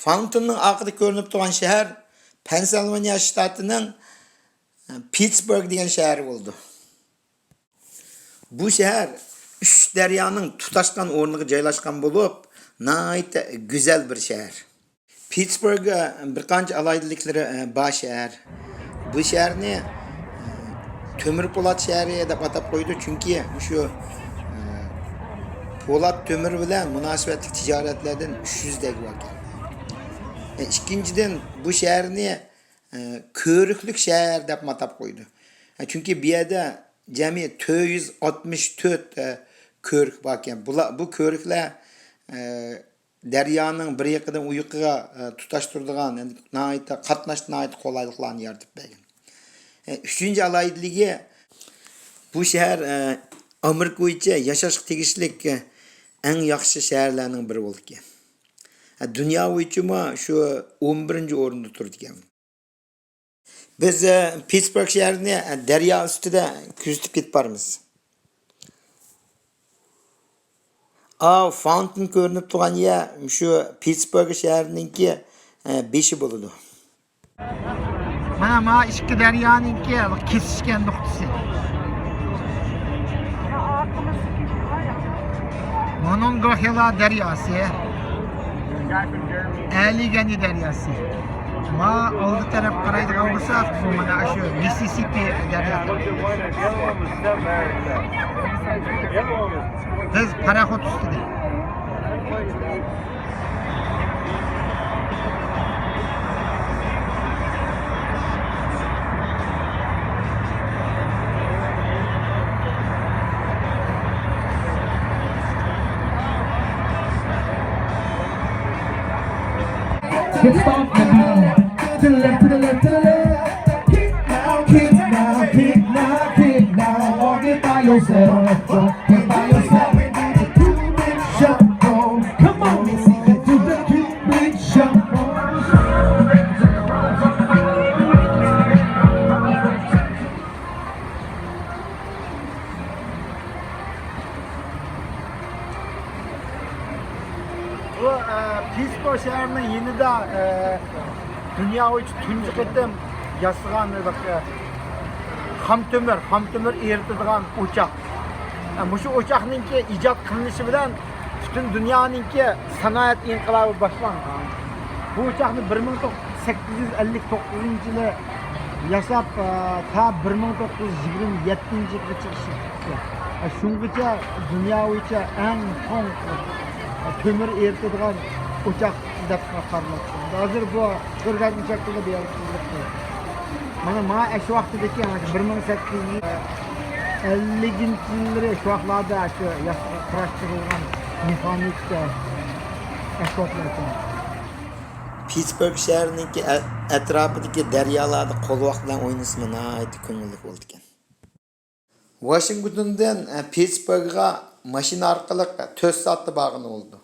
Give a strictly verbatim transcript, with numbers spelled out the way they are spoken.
فاونتېننىڭ ئارقىدا كۆرۈنۈپ تۇرغان شەھەر پەنسىلۋانىيە شتاتىنىڭ، ئە، پىتتسبۇرگ دېگەن شەھىرى بولىدۇ. بۇ شەھەر ئۈچ دەريانىڭ تۇتاشقان ئورنىغا جايلاشقان بولۇپ، ناھايىتى گۈزەل بىر شەھەر. پىتتسبۇرگ، ئە، بىر قانچە ئالاھىدىلىكلىرى، ئە، بار شەھەر. بۇ شەھەرنى، ئە، تۆمۈر پولات شەھىرى دەپ ئاتاپ قويىدۇ، چۈنكى مۇشۇ، ئە، پولات تۆمۈر بىلەن مۇناسىۋەتلىك تىجارەتلەردىن ئۈچ يۈز دەريا باركەن. ئە، ئىككىنچىدىن، بۇ شەھەرنى، ئە، كۆۋرۈكلۈك شەھەر دەپمۇ ئاتاپ قويىدۇ. ئە، چۈنكى بۇ يەردە جەمئىي تۆت يۈز ئاتمىش تۆت، ئە، كۆۋرۈك باركەن. بۇلار، بۇ كۆۋرۈكلەر، ئە، دەريانىڭ بىر يېقىدىن ئۇ يېقىغا، ئە، تۇتاشتۇرىدىغان، يەنى ناھايىتى، قاتناشتا ناھايىتى قولايلىقلارنى يارىتىپ بەرگەن. ئە، ئۈچىنچى ئالاھىدىلىكى، بۇ شەھەر، ئە، ئامېرىكا بويىچە ياشاشقا تېگىشلىك، ئە، ئەڭ ياخشى شەھەرلەرنىڭ بىرى بولىدىكەن. ئە، دۇنيا بويىچىمۇ شۇ ئون بىرىنچى ئورۇندا تۇرىدىكەن. بىز، ئە، پىتتسبۇرگ شەھىرىنى، ئە، دەريا ئۈستىدە كۆزىتىپ كېتىپ بارىمىز. ئاۋۇ فاونتېن كۆرۈنۈپ تۇرغان يەر مۇشۇ پىتتسبۇرگ شەھىرىنىڭكى، ئە، بېشى بولىدۇ. مانا، ما ئىككى دەريانىڭكى كېسىشكەن نۇقتىسى. مونونگاھېلا دەرياسى، ئەلىگەنى دەرياسى. ما ئالدى تەرەپ قارايدىغان بولساق، بۇ مانا شۇ مىسسىسىپى دەرياسى. بىز پاراخوت ئۈستىدە. Get off the ground. To the left, to the left, to the left. Kick now, kick now, kick now, kick now. Walk it by yourself. Walk it by yourself. Two big shuffle. Come on, Missy, do the two big shuffle. بۇ، ئە، پىتتسبۇرگ شەھىرىنىڭ يېنىدا، ئە، دۇنيا بويىچە تۇنجى قېتىم ياسىغان، ئە، خام تۆمۈر، خام تۆمۈر ئېرىتىدىغان ئوچاق. ئە، مۇشۇ ئوچاقنىڭكى ئىجاد قىلىنىشى بىلەن پۈتۈن دۇنيانىڭكى سانائەت ئىنقىلابى باشلانغان. بۇ ئوچاقنى بىر مىڭ توققۇز يۈز ئەللىك توققۇزىنچى يىلى ياساپ، ئە، تا بىر مىڭ توققۇز يۈز يىگىرمە يەتتىنچى يىلغىچە ئىشلىتىپتۇ. ئە، شۇنىڭغىچە دۇنيا بويىچە ئەڭ چوڭ، ئە، تۆمۈر ئېرىتىدىغان ئوچاق دەپ قارىلىدۇ. ھازىر بۇ كۆرگەن ئوچاقلىرى بىر يەردە قىلىنىپتۇ. مانا، مانا ئاشۇ ۋاقتىدىكى، مانا شۇ بىر مىڭ سەككىز يۈز ئەللىكىنچى يىللىرى شۇ ۋاقىتلاردا شۇ ياسىغا قۇراشتۇرۇلغان مېخانىك، ئە، ئەشۋاقلار ئىكەن. پىتتسبۇرگ شەھىرىنىڭكى ئە-، ئەتراپىدىكى دەريالاردا قولۋاق بىلەن ئوينىسىمۇ ناھايىتى كۆڭۈللۈك بولىدىكەن. ۋاشىنگتوندىن، ئە، پىتتسبۇرگغا ماشىنا ئارقىلىق تۆت سائەتتە بارغىلى بولىدۇ.